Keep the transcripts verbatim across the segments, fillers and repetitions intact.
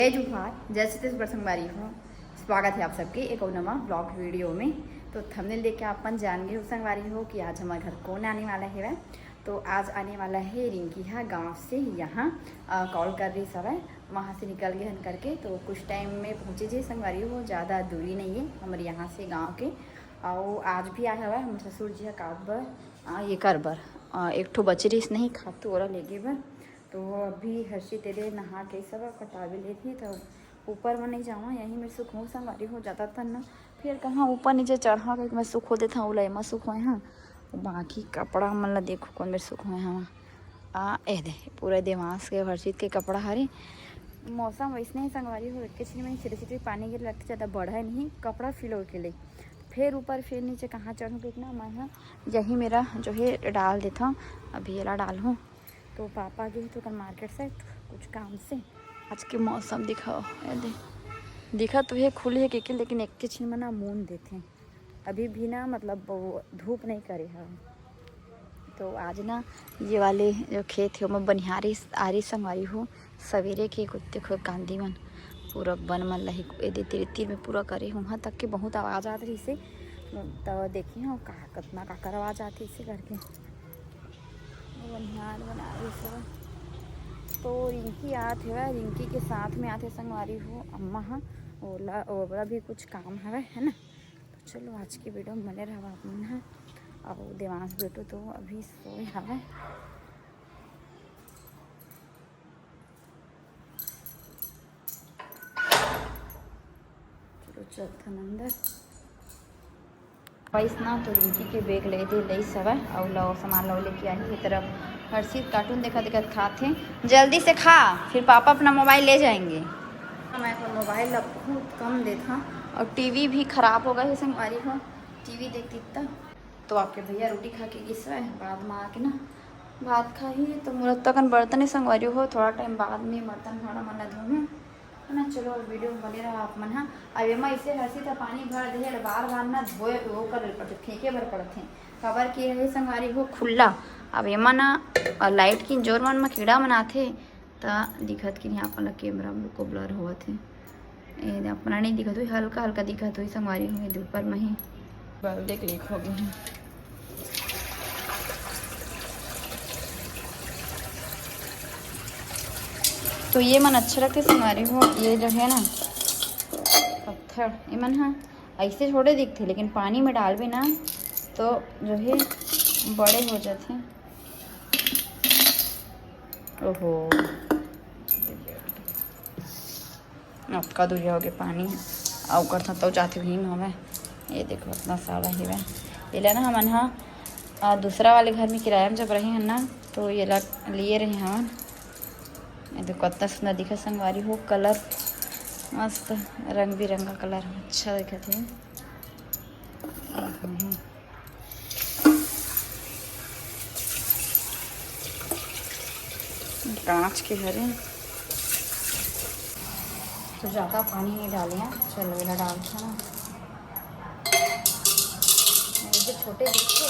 जय जोहार, जय छत्तीसगढ़ संगवारी हो। स्वागत है आप सबके एक और नवा ब्लॉग वीडियो में। तो थंबनेल देख के आप मन जान गए हो संगवारी हो कि आज हमारे घर कौन आने वाला है। तो आज आने वाला है रिंकी हा गांव से। यहाँ कॉल कर रही सवय, वहाँ से निकल गए हन करके। तो कुछ टाइम में पहुँचे जे संगवारी हो, ज़्यादा दूरी नहीं है हमारे यहाँ से गांव के। और आज भी आए हवा हमारे ससुर जी हा काट बर, आ, ये कर बर, आ, एक ठो बचे रहिस नहीं खातू ओला लेगे बर। तो अभी हर्षित एदे नहा के सब कटावे लेत ही, तो ऊपर में नहीं जावा, यहीं में सुखो संगवारी हो जाता तन ना। फिर कहाँ ऊपर नीचे चढ़ा के मैं सुखो देता, ओला एमा सुखोए हाँ। बाकी कपड़ा मन ला देखो कौन मेर सुखोए हाँ। आ ए दे, पूरा देवास के हर्षित के कपड़ा हरे। मौसम वैसने ही संगवारी हो, एक छिन में छिटे छिटे पानी गिर लगते, ज़्यादा बढ़े नहीं, कपड़ा फिलो के लिए। फिर ऊपर फिर नीचे कहाँ चढ़ूँ कितना मैं हाँ, यही मेरा जो है डाल देता हूँ। अभी एला डालूँ तो पापा गए तो कल मार्केट से कुछ काम से। आज के मौसम दिखाओ, ए दे, दिखा तो है खुली है के, लेकिन एक के छिन मना मून देते हैं। अभी भी ना, मतलब, वो धूप नहीं करे है। तो आज ना ये वाले जो खेत है, ओमा बनिहारी आरी संगवारी हो, सवेरे के कुत्ते खो कांदी मन पूरा बन मन लही ए दे तीर तीर में पूरा करे हुआ तक के बहुत आवाज आत रही से। तो देखी हो का, कितना काकर आवाज आत रही से करके। बनिहार बना रही से। तो रिंकी आत है, रिंकी के साथ में आते संगवारी हो अम्मा हा, ओला ओला भी कुछ काम हवे है ना। तो चलो आज की वीडियो में बने रहो आप मन हा। और देवांश बेटो तो अभी सोए हवे। चलो चलथन अंदर। पैस ना तो रिंकी के बैग ले दे, ले सवा और लो सामान लो लेके आई। ये तरफ हर्षित कार्टून देखा देखा खात है। जल्दी से खा, फिर पापा अपना मोबाइल ले जाएंगे। मैं अपन मोबाइल ला बहुत कम देखा और टीवी भी खराब हो गए है संगवारी हो, टीवी देखती इतना। तो आपके भैया रोटी खा के गिस है, बाद में आके ना भात खाही। तो मोर तकन बर्तन ही संगवारी हो, थोड़ा टाइम बाद में बर्तन भाड़ा मन ला धोहूँ है ना। चलो वीडियो में बने रहा आप मन हा। अब एमा इसे हंसी था पानी भर दे, बार बार ना धोए वो कर पड़ते, फेंके बर पड़ते। काबर कि ये संगवारी हो खुला। अब एमा ना लाइट की जोर मन में कीड़ा मन आथे, त दिखत कि नहीं आप मन ला कैमरा में को ब्लर होवत है। ए, अपना नहीं दिखत होई, हल्का हल्का दिखत होई संगवारी हो, ये ऊपर में ही। बस देख, लीक हो गए हैं। तो ये मन अच्छा लगते संगवारी हो, ये जो है ना पत्थर, ये मन हा ऐसे छोटे दिखते, लेकिन पानी में डालबे ना तो जो है बड़े हो जाते हैं। ओहो, अतका दूरिया हो गए पानी, अउ करथन तउ जाथे भीम हवय। ये देखो, इतना सारा हेवय। एला ना हमन हा, आ, दूसरा वाले घर में किराया में जब रहे हन ना, तो ये ला लिए रहे हवन। ये देखो, कितना सुंदर दिखत संगवारी हो, कलर मस्त, रंग बिरंगा कलर, अच्छा दिखत है। कांच के हरे। तो ज़्यादा पानी नहीं डाले हैं, चलो, एला डालते हैं ना। ये जो छोटे दिखते,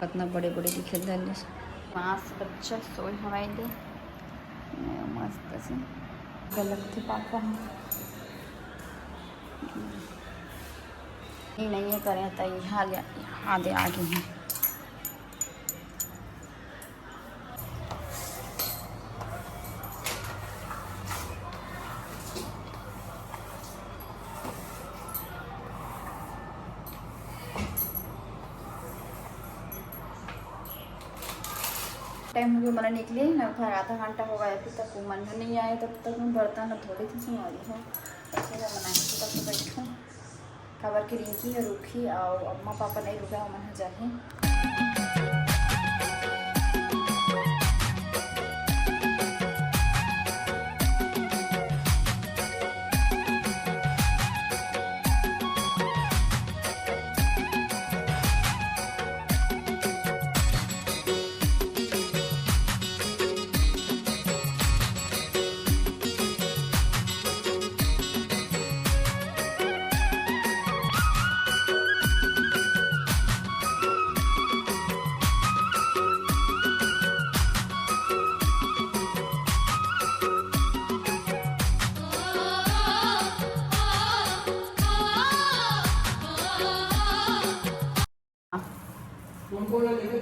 कितना बड़े बड़े दिखे दे। मांस बच्चा सोए हवाई दे, मस्त से गलत थे पापा हम। नहीं, नहीं ये करें तो यहाँ ले, यहाँ दे आगे हैं। टाइम हो गया, मन निकले ना, फिर आधा घंटा हो गया, अभी तक वो मन नहीं आए, तब तक मैं बर्तन धो रही थी, सुन रही हूँ। अच्छा, मैं बनाए थे, तब तो बैठूँ। काबर के रिंकी ह रुकही अउ अम्मा पापा नइ रुकय, ओमन ह जाही।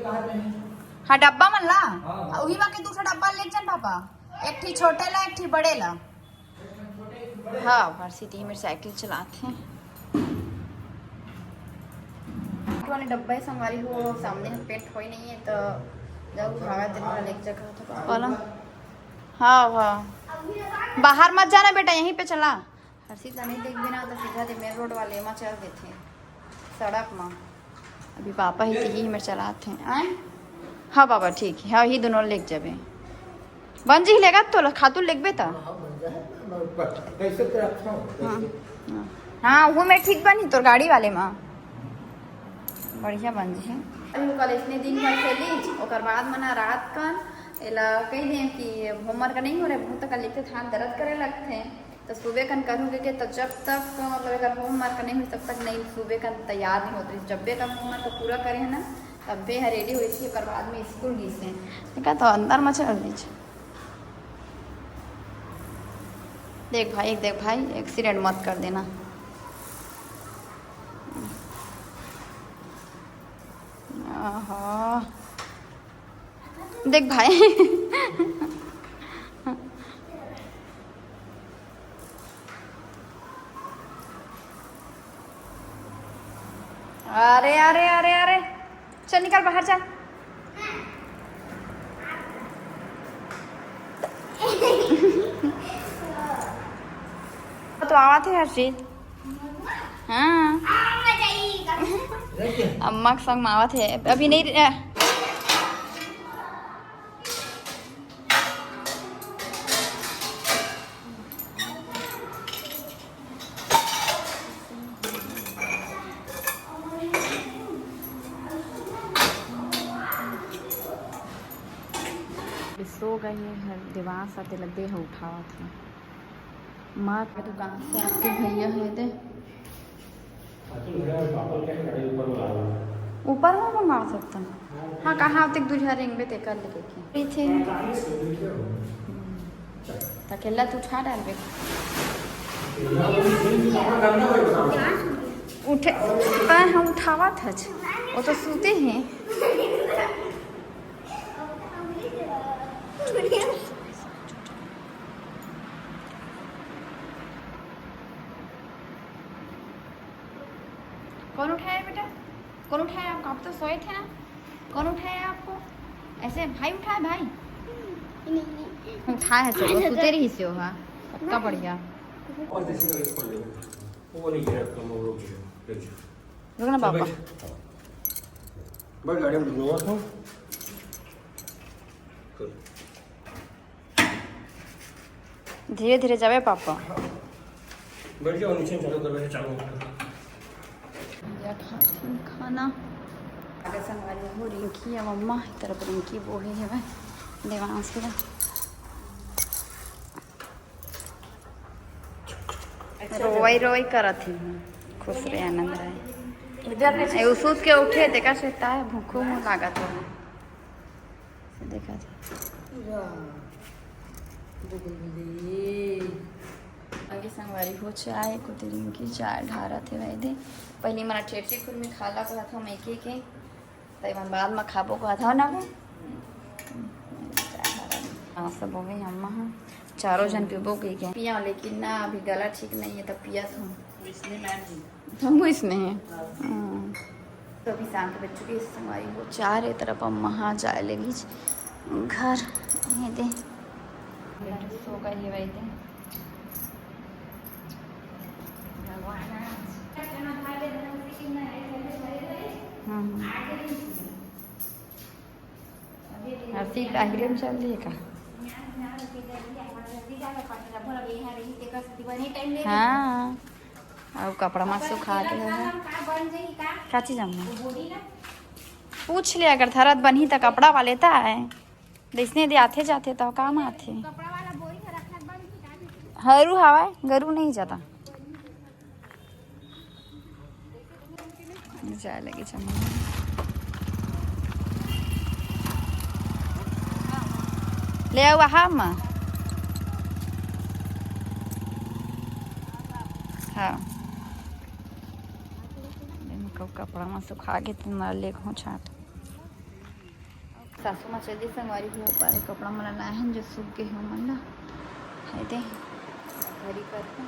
हाँ, डब्बा मन ला। हाँ। उही मा के दू ठो डब्बा लेके जान पापा, एक ठी छोटे ला, एक ठी बड़े ला। हाँ, हर्षित ही मेर साइकिल चलात हे। वाले डब्बा हे संगवारी हो, सामने ह पेंट होय नहीं है तो जब भागा तेन वाला एक जगह था पापा ला। हाँ, हाँ, बाहर मत जाना बेटा, यहीं पे चला। हर्षित ला नहीं देखबे ना तो सीधा दे मेन रोड वाले मा चल देथे, सड़क मा। अभी पापा ही तिही में चलात हे। आय? हाँ बाबा, ठीक है, हाँ, ही दोनों लेके जाबे। बन जी लेगा तो ल-, खातू लेगबे त। हाँ, बन जाए ना, मैं ऊपर कैसे तो रखता हूँ, हाँ, कैसे? हाँ। हाँ, वो मैं ठीक बनी तोर गाड़ी वाले मा। बढ़िया बन जी। अभी वो कल इसने दिन भर खेली, ओकर बाद मना रात कन एला कह दे कि होमवर्क नहीं हो रहे, बहुत कल लिखते थे, हाथ दर्द करे लगते। तो सुबह कन करूँगी के, तो जब तक मतलब अगर होमवर्क नहीं हुई तब तक नहीं, सुबह कन तैयार नहीं होती। जब भी कन होमवर्क पूरा करे है ना, तब भी है रेडी हुई थी, ओकर बाद में स्कूल गई से। देखा तो अंदर में चल दीजिए। देख भाई, देख भाई, एक्सीडेंट मत कर देना। आहा। देख भाई। अरे, अरे, अरे, अरे, चल निकल बाहर, चल। तो आवत हे हर्षित। हाँ। अम्मा के संग में आवत हे। अभी नहीं, अ, सो गए हे, देवांश आते लगे हे उठावत हे। माँ के दुकान से आके भैया हे दे। ऊपर में मंगा सकता हूँ। हाँ, कहाँ तक दूरिया रेंगबे ते कर लेके की। पीछे। तकेला तू उठा डालबे। उठे, तय हम उठावत हच। वो तो सूते हैं। कौन उठाया बेटा? कौन उठाया आपको? आप तो सोए थे ना। कौन उठाया आपको? ऐसे भाई उठाए, भाई? नहीं, नहीं। उठाए है, चलो, सुते रही से हो, हाँ। पक्का बढ़िया। वो नहीं है, कम वो लोग हैं। रुक ना चल, बाबा। बैठ। बैठ गाड़ी में, ढूंढूंगा तो। चल। धीरे धीरे जाबे पापा। बैठ जाओ नीचे, चालू कर, बैठे, चालू कर। या खाथिन खाना। आगे संगवारी हो रिंकी या मम्मा, इस तरफ रिंकी बोहे है भाई देवांश के। रोवई रोवई करत ही, खुश रहे, आनंद रहे। ए, उ सूत के उठे, तेकर से ताय भूखो मुँह लागत हो। देखा था। आगे संगवारी हो चाय, कोती रिंकी चाय ढारत हे भाई दे। पहली मना ठेठरी खुरमी खा ला कहत हम एके के, तई मन बाद में खाबो कहत हो ना वो। चाय ढारत। हाँ, सब हो गई अम्मा, हाँ। चारों जन पीबो कही के। पिया, लेकिन ना, अभी गला ठीक नहीं है, तब पिया था। इसने मैम जी। हम इसने हैं। हाँ। तो अभी शाम के बज चुकी है, संगवारी हो चार ए तरफ अम्मा हाँ जाए लगी घर। ये दे। सो गई है भाई दे। हम्म। हर्षित आहिरे में चल दिए का? हाँ। अब कपड़ा मा सुखा के है। का चीज अम्मा? पूछ ले, अगर धरत बनही त कपड़ा वाले त आए। जैसने दे आथे जाथे त काम आथे। हरू हवाए, गरू नहीं जाता। जाए लगे चम्मच। ले आओ, हाँ, माँ। हाँ। कपड़ा मा सुखा के तुम्हारा ले कहूँ छाट। सासू माँ चली संगवारी हो, पर कपड़ा मन ला लाए हन जो सूख गे हे मन ला। हाय दे, घरी करके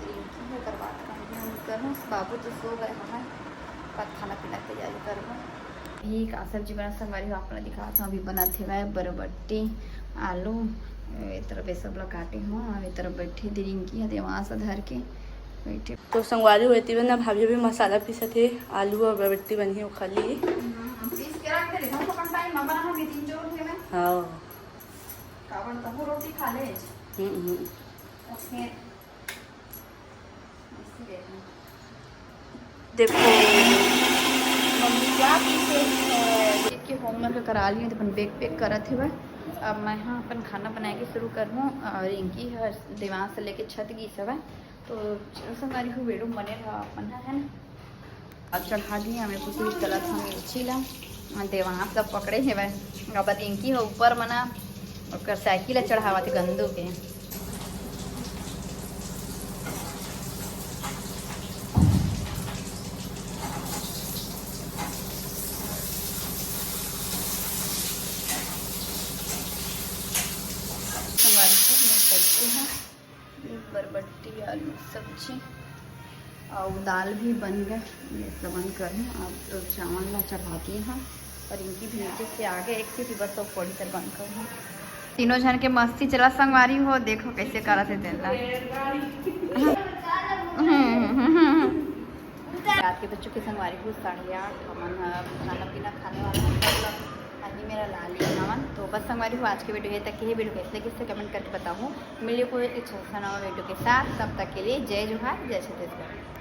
रिंकी हे, ओकर बाद करके हम करहूँ। बाबू तो सो गए हवय, पर खाना पीना के तैयारी करबो। यही का सब्जी बना संगवारी हो, आप ला दिखात हूँ। अभी बनत हेवय बरबट्टी, आलू, ए तरफ ये सब ला काटे हूँ, और ये तरफ बैठे दे रिंकी हे देवास धर के बैठे। तो संगवारी हो, एती ना भाभी अभी मसाला पीसत हे, आलू और बरबट्टी बनही ओखर लिए। हम्म, पीस के रख दे रही हूँ, अपन टाइम में बना हम तीन जोर हेवय। हाँ। काबर तहु रोटी खा ले। हम्म, हम्म। तो फिर इसीलिए। देखो, मम्मी क्या पीसे है। के होमवर्क करा ली, तो अपन बैग पैक करत हेवय। अब मैं हाँ अपन खाना बनाए के शुरू करहूँ, और रिंकी हर देवास से लेके छत गिस हवय। तो चलो संगवारी हो, वीडियो बने रहा अपन ह, है ना। अब चढ़ा दिए हमें कुछ चलत हम मिर्ची ला, देवास ला पकड़े हेवय। अब रिंकी हो ऊपर मना ओकर साइकिल ला चढ़ावत हे गंदू के। संगवारी हो, मैं सब्जी है, बरबट्टी आलू सब्जी, और दाल भी बन गए। ये सब बन कर हूँ, अब तो चावल ला चढ़ाती हूँ, और इनकी भी नीचे से आगे एक सीटी बस, तो पौड़ी कर बंद कर हूँ। तीनों झन के मस्ती चला संगवारी हो, देखो कैसे करत हे तेला। रात के बज चुके संगवारी हो साढ़े आठ, हमन ह खाना पीना खाने वाला है, मतलब अभी मेरा ला लिया हमन। तो बस संगवारी हो, आज के वीडियो ये तक के हे। वीडियो कैसे लगिस कमेंट करके बताओ। मिलिए कोई अच्छा सा नवा वीडियो के साथ, तब तक के लिए जय जोहार, जय छत्तीसगढ़।